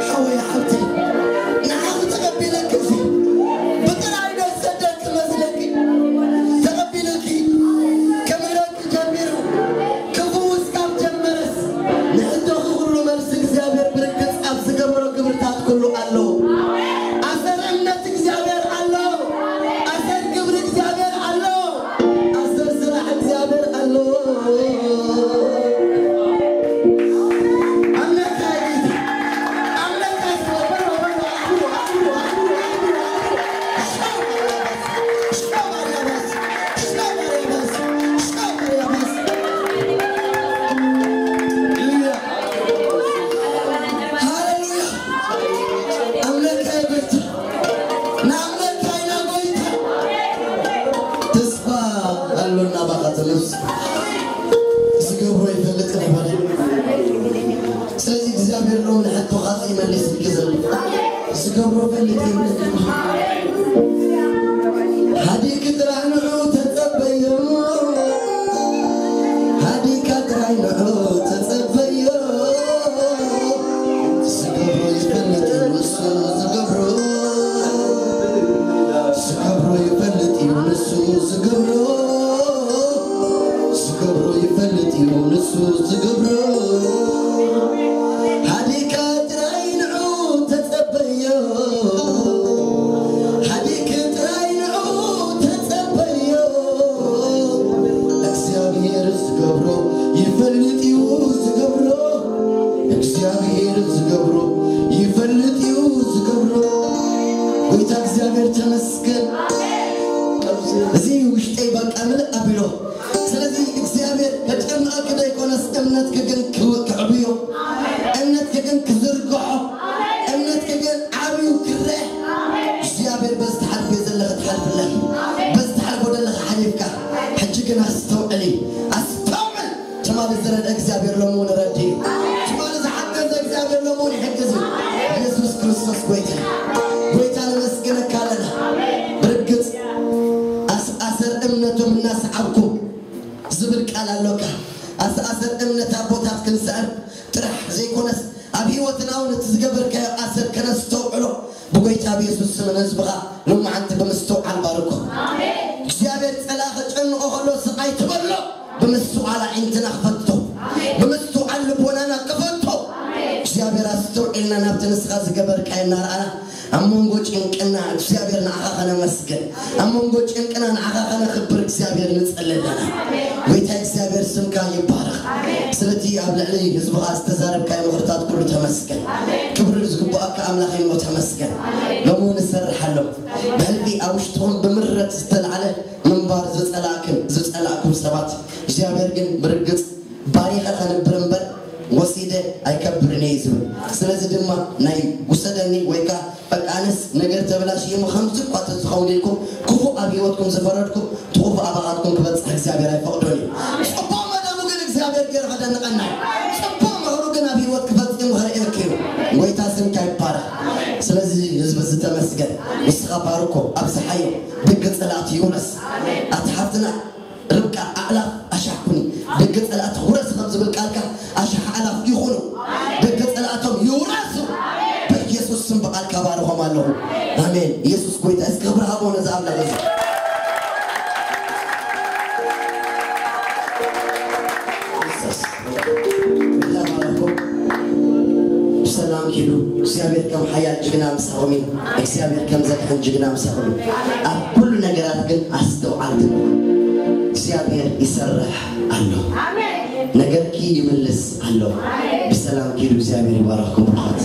ሓወይ ሓብተይ፣ ንዓኺ ተቐቢለኪ እዚ ብጥራይ ዶ ዝሰደኪ መስለኪ? ተቐቢለኪ ከምረኪ ጀሚሩ ክፍውስ ካብ ጀመረስ፣ ንሕቶኺ ኩሉ መልሲ እግዚኣብሔር ብርግጽ ኣብ ዝገበሮ ግብርታት ኩሉ ኣሎ። ኣሰር እምነት እግዚኣብሔር ኣሎ። ኣሰር ግብሪ እግዚኣብሔር ኣሎ። ኣሰር ስራሕ እግዚኣብሔር ኣሎ። ኣምነካ ጌታ፣ ኣምነካ ስለ በሎ፣ በሎ፣ ኣኽብሮ፣ ኣኽብሮ፣ ኣኽብሮ፣ ኣኽብሮ፣ ኣኽብሮ። ሻባርያባስ፣ ሻባርያባስ፣ ሻባርያባስ፣ ሻባርያባስ። ሃሌሉያ፣ ሃሌሉያ። ኣምነካ ይበርታ። ንኣምነካ ኢና ጎይታ። ተስፋ ኣሎና ባኻ ተነሱ። ዝገብሮ ይፈልጥ ነበረ። ስለዚ እግዚኣብሔር ሎም ንሕቶኻ ይመልስ እዩ ዘሎ። ዝገብሮ ፈልጥ እዩ። ሃዲክ ጥራሕ ንዑ ተጸበዮ። ሃዲካ ጥራይ ንዑ ተጸበዮ። ዝገብሮ ይፈልጥ እዩ ንሱ ዝገብሮ። ዝገብሮ ይፈልጥ እዩ ንሱ ዝገብሮ። ዝገብሮ ይፈልጥ እዩ ንሱ ዝገብሮ። ሃዲካ ጥራይ ንዑ ተጸበዮ። ሃዲክ ጥራይ ንዑ ተጸበዮ። እግዚኣብሔር ዝገብሮ ይፈልጥ እዩ ዝገብሮ። እግዚኣብሔር ዝገብሮ ይፈልጥ እዩ ዝገብሮ። ጎይታ እግዚኣብሔር ተመስገን። እዚ ውሽጠይ በቃ ምልእ ኣቢሎ። ስለዚ እግዚኣብሔር ከጨንቐኪ ዘይኮነስ እምነትኪ ግን ክው-፣ ክዕብዮ። እምነትኪ ግን ክዝርግሖ። እምነትኪ ግን ዓብዩ ክረአ። እግዚኣብሔር በዚ ትሓልፍዮ ዘለኺ ትሓልፍለኺ። በዚ ትሓልፎ ዘለኺ ሓሊፍካ። ሕጂ ግን ኣስተውዕሊ። ኣስተውዕል። ትማሊ ዝረድአ እግዚኣብሔር ሎሚ እውን ረድእ እዩ። ትማሊ ዝሓገዘ እግዚኣብሔር ሎሚ እውን ይሕግዝ እዩ። ኢየሱስ ክርስቶስ ጎይታ እዩ። ጎይታ ነመስግነካ ኣለና። ብርግጽ ኣስ-፣ ኣሰር እምነቶም እናሰዓብኩ ዝብል ቃል ኣሎካ። ኣስ-፣ ኣሰር እምነት ኣቦታት ክንስዕር ጥራሕ ዘይኮነስ ኣብ ህይወትና እውን እቲ ዝገበርካዮ ኣሰር ከነስተውዕሎ ብጎይታ ብየሱስ ስምን ህዝብኻ ሎማዓንቲ ብምስትውዓል ባርኮ። እግዚኣብሔር ጸላኢ ከጨንቆ ከሎ ስቕ ኣይትበሎ። ብምስትውዓል ኣዒንትና ክፈቶ። ብምስትውዓል ልቦናና ክፈቶ። እግዚኣብሔር ኣስተውዒልና ናብቲ ንስኻ ዝገበርካዮ እናረኣና ኣብ መንጎ ጭንቅና እግዚኣብሔር ንዓኻ ከነመስግን፣ ኣብ መንጎ ጭንቅና ንዓኻ ከነኽብር እግዚኣብሔር ንጸሊ ኣለና። ጎይታ እግዚኣብሔር ስምካ ይባረኽ። ስለቲ ኣብ ልዕሊ ህዝብኻ ዝተዛረብካዮ ምኽርታት ኩሉ ተመስገን። ክብሪ ዝግባኣካ ኣምላኽ እሞ ተመስገን። ሎሚ እውን እሰርሕ ኣለኹ። ብሕልፊ ኣብ ውሽጥኹም ብምረት ዝተላዕለ ምንባር ዝጸላእክን ዝጸላእኩም ሰባት እግዚኣብሔር ግን ብርግጽ ባሪኸ ከንብር እምበር ወሲደ ኣይከብርን እየ ዝብል። ስለዚ ድማ ናይ ውሰደኒ ወይ ከዓ በቃ ኣነስ ነገር ተበላሽ እሞ ከምዚ እኳ ተዝኸውን ኢልኩም ክፉእ ኣብ ህይወትኩም ዝፈረድኩም እቲ ክፉእ ኣባኻትኩም ክበፅሕ እግዚኣብሔር ኣይፈቕዶን እዩ። ፅቡቕ መደቡ ግን እግዚኣብሔር ገይሩ ከደንቐና እዩ። ፅቡቕ ምኽሩ ግን ኣብ ህይወት ክፈፂሙ ከርእየኪ እዩ። ጎይታ ስምካ ይባረኽ። ስለዚ ህዝቢ ዝተመስገን ንስኻ ባርኮ ኣብዝሓዮ ደቂ ፀላእቲ ይውረስ ኣቲ ሓፍትና ርብቃ ኣእላፍ ኣሻሕ ኩኒ ደቂ ጸላእቲ ውረስ ከም ዝብል ቃልካ ኣሻሕ ኣእላፍ ይኹኑ ደቂ ጸላእቶም ይውረሱ በኢየሱስ ስም ብቓልካ ባርኾም ኣለኹ ኣሜን ኢየሱስ ጎይታ እስኪ ክብሪ ሃቦ ነዚ ኣምላኽ እዚ ብሰላም ኪዱ እግዚኣብሔር ከም ሓያል ጅግና ምሳኹም እዩ እግዚኣብሔር ከም ዘድሕን ጅግና ምሳኹም እዩ ኣብ ኩሉ ነገራት ግን ኣስተውዓልቲ ንኹን እግዚኣብሔር ይሰርሕ ኣሎ ነገርኪ ይምልስ ኣሎ ብሰላም ኪዱ እግዚኣብሔር ይባረኽኩም ብርኻት